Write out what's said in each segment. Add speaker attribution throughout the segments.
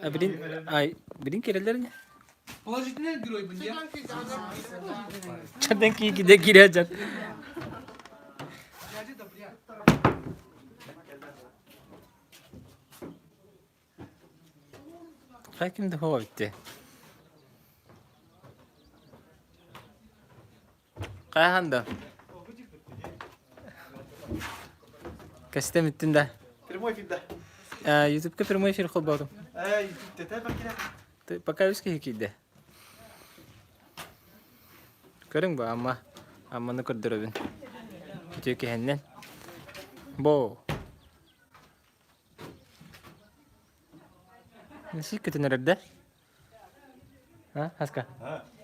Speaker 1: А билин ай билин киреллер не?
Speaker 2: Положительный герой бин
Speaker 1: Чандан киикиде кире жат. Ким да хоа битти. Хайахан да? Кэстем иттин да.
Speaker 3: Прямой эфир да.
Speaker 1: Ютубка прямой эфир холбоотум.
Speaker 3: Эй, ютуб тете
Speaker 1: Пока үс киһи киирдэ. Көрүҥ бу Амма. Амманы көрдөрөбүн. Үтүө киһиннэн. Бо. Сиик көтөн эрэр да? А, Хаска?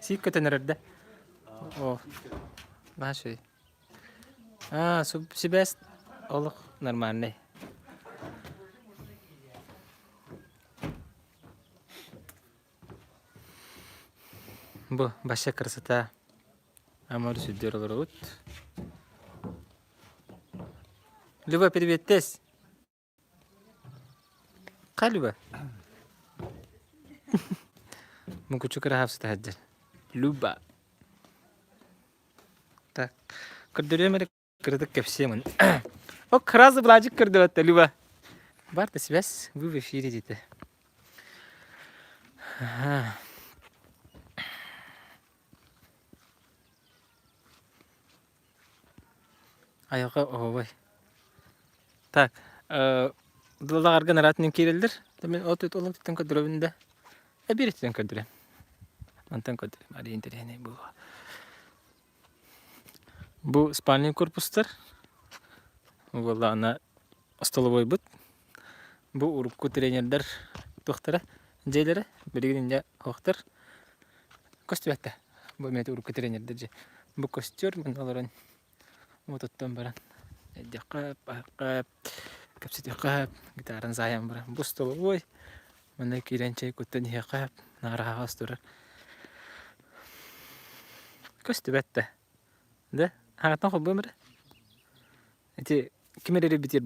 Speaker 1: Сиик көтөн эрэр да? О, наһаа үчүгэй. А, сибээс олох нормальный. Бу вообще красота. Амар сүрдүөр олоробут. Люба, привет, Хай, Люба. Мукучу кыраһаапсыта сылдьар. Люба. Так, көрдөрүөм эрэ кыратык кэпсиэмин. О, сразу былаадьык көрдөбөттө, Люба. Бар да связь, вы в эфире диэтэ. Айылҕа оһуобай. Так, дылаҕарга нараатынан киирэллэр. Мин от ол өттүттэн көрдөрөбүн да. Биир өттүнэн көрдөрөм. Мантан көрдөрөм. Арый интэриэһинэй буолуо. Бу спальный корпустар. Буоллаҕына остолобуойбут. Бу урукку тренердэр туохтара дьиэлэрэ билигин инньэ оһохтор көстүбэттэ. Бу эмиэ урукку тренердэр дьиэ. Бу костер манна олорон уотуттан баран өйдүөххэ, аһыахха, кэпсэтиэххэ, гитараны саайан баран бу столовой манна киирэн чэй куттан иһиэххэ наар аһаҕас турар. Көстүбэт да. Да? Хаҥаттан холбуом эрэ. Ити ким эрэ битиэр быстар.